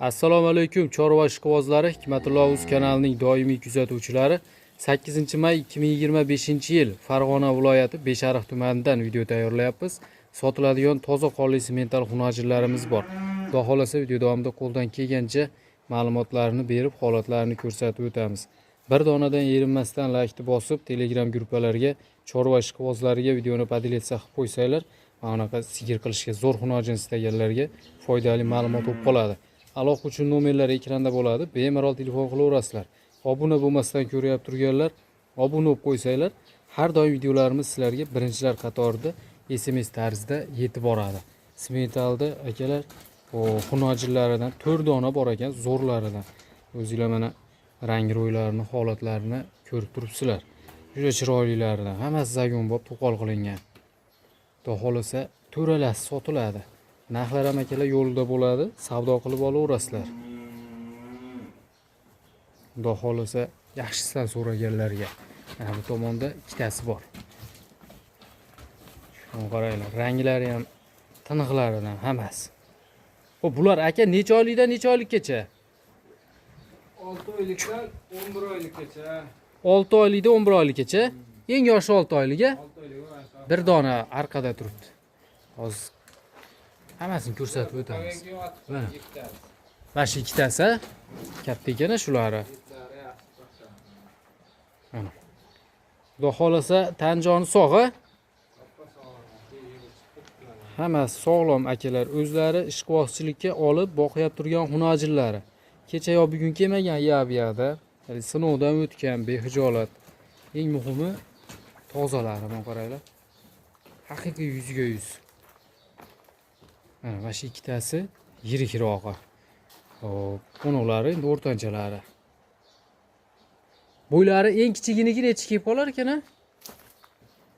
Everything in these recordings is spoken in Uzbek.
Assalomu alaykum chorva ishqibozlari, Hikmatullo Uz kanalining doimiy kuzatuvchilari. 8 may 2025-yil Farg'ona viloyati Beshariq tumanidan video tayyorlayapmiz. Sotiladigan toza qonli simental xunajinlarimiz bor. Xudo xolasa video davomida qo'ldan kelgancha ma'lumotlarni berib, holatlarini ko'rsatib o'tamiz. Bir donadan erinmasdan laykni bosib, Telegram gruppalarga, chorva ishqibozlariga videoni поделиться qilib qo'ysanglar, mana bunaqa sigir qilishga zo'r xunajin istaganlarga foydali ma'lumot bo'lib qoladi. Aloqa uchun nomerlar ekranda bo'ladi. Bemalol telefon qilaverasizlar. Obuna bo'lmasdan ko'ryapti turganlar, obuna bo'lib qo'ysanglar, har doim videolarimiz sizlarga birinchilar qatorida SMS tarzida yetib boradi. Smetalda akalar, xunojinlaridan 4 dona bor ekan, zo'rlaridan. O'zinglar mana rang ro'ylarini, holatlarini ko'rib turibsizlar. Juda chiroylilaridan. Hammasi zagon bo'lib to'qol qilingan. Xudo xolasa to'ralasi sotiladi. Narxlar ham akalar yo'lida bo'ladi. Savdo qilib olaverasizlar. Xudo xolasa yaxshisidan so'raganlarga. Mana bu tomonda ikkitasi bor. Shuni qaranglar, ranglari ham tiniqlaridan hammasi. Xo'p, bular aka necha oylikdan necha oylikgacha? 6 oylikdan 11 oylikgacha. 6 oylikdan 11 oylikgacha. Eng yoshi 6 oylik. 6 oylik va Bir dona orqada turibdi. Hozir hammasini ko'rsatib o'tamiz. Mana. Ikkitasi. Mana shu ikkitasi katta ekan shulari. Etlari yaxshi paxta. Mana. Xudo xolasa tan joni sog' a? Oppa sog'lom, yig'ib chiqib Hammasi sog'lom akalar. O'zlari ishqibozchilikka olib boqyap turgan xunajinlari. Kecha yo bugun kelmagan ya bu yoqda. Hali sinovdan o'tgan, behijolat. Eng muhimi tozalari, mana qaranglar. Haqiqiy yuzga yuz. Mana shu ikkitasi yirikrog'i. Hop, qo'noqlari endi o'rtanchalari. Bo'ylari eng kichiginiki nechi kelib qolar ekan a?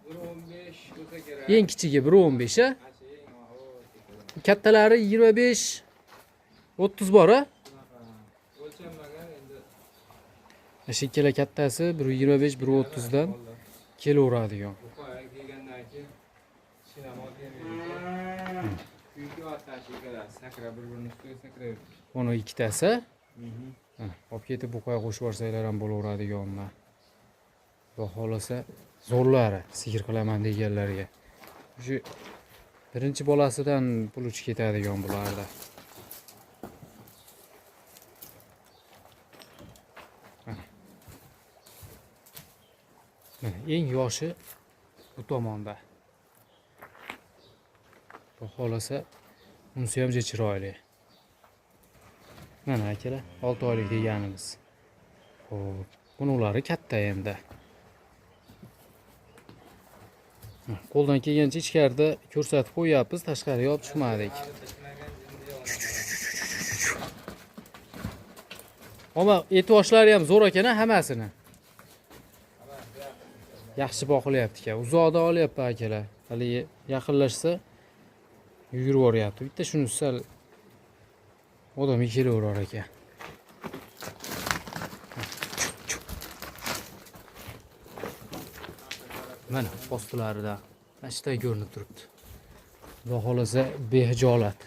1.15 bo'lsa kerak. Eng kichigi 1.15 a? Mana shu eng oxiri. Kattalari 25 30 bor a? Shunaqa. O'lchanmagan endi. Mana shu ikkala kattasi 1.25 1.30 dan kelaveradigan. Buqaga kelgandan keyin shinamol kelmaydi. Kuyib yotgan shu ikkalasi sakrab bir-birini ustiga sakrab yuribdi. Mana ikkitasi. Mana, olib ketib buqaga qo'shib yuborsanglar ham bo'laveradiganman. Xudo xolasa zo'rlari sigir qilaman deganlarga. Shu birinchi bolasidan pul uchib ketadigan bularda. Mana. Mana eng yoshi bu tomonda. Xudo xolasa unisi ham juda chiroyli. Mana akalar, 6 oylik deganimiz. Xo'p, bunulari katta endi. Qo'ldan kelgancha ichkarida ko'rsatib qo'yapmiz, tashqariga olib chiqmadik. Ammo e'tiborlari ham zo'r ekan hammasini. Yaxshi boqilyapti ekan. Uzoqda olyapti akalar. Haligi yaqinlashsa yugurib yuboryapti. Bitta shunisi sal odamga kelaverar ekan. Mana postilarida mana shu yerda ko'rinib turibdi. Xudo xolasa behijolat.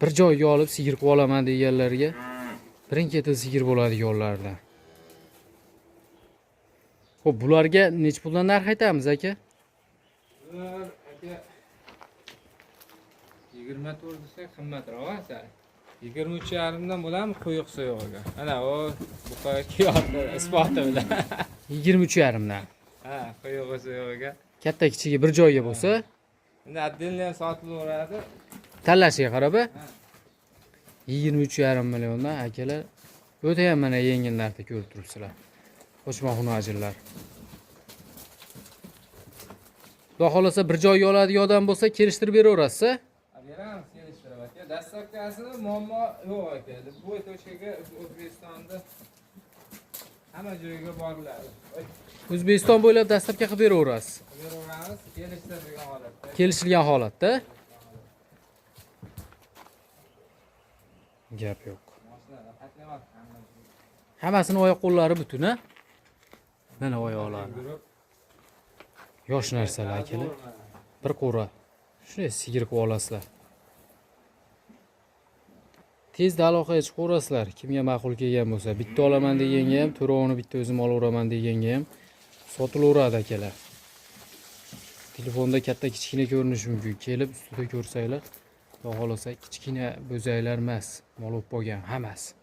Bir joyga olib sigir qilib olaman deganlarga birin-ketin sigir bo'ladiganlardan. Xo'p, bularga necha puldan narx aytamiz aka? Bular aka 24 desak qimmatroq sal. 23,5 dan bo'ladimi quyuq suyug'iga? Mana u buqaga kelyapti isboti bilan. 23,5 dan. Ha, quyug'i suyug'iga. Katta kichigi bir joyga bo'lsa, Endi отдельно ham sotilaveradi. Tanlashiga qarab, 23,5 milliondan akalar o'ta ham mana yengil narxda ko'rib turibsizlar. Qo'shma xunajinlar. Xudo xolasa bir joyga oladigan odam bo'lsa kelishtirib beraverasiz, a? Beramiz kelishtirib aka. Dastavkasini muammo yo'q aka. Bu tochkaga O'zbekistonda hamma joyga boriladi. O'zbekiston bo'ylab dastavka qilib beraverasiz. Beraveramiz kelishtirilgan holatda. Kelishilgan holatda. Gap yo'q. Mashinalar qatnayapti hamma joyga. Hammasini oyoq qo'llari butun, a? Mana oyoqlari. Yosh narsalar akalar. Bir qo'ra. Shunday sigir qilib olasizlar. Tezda aloqaga chiqaverasizlar. Kimga ma'qul kelgan bo'lsa, bitta olaman deganga ham, to'rovini bitta o'zim olaveraman deganga ham sotilaveradi, akalar. Telefonda katta kichkina ko'rinishi mumkin. Kelib ustida ko'rsanglar, xudo xohlasa, kichkina bo'zaklar emas, mol bo'lib qolgan hammasi.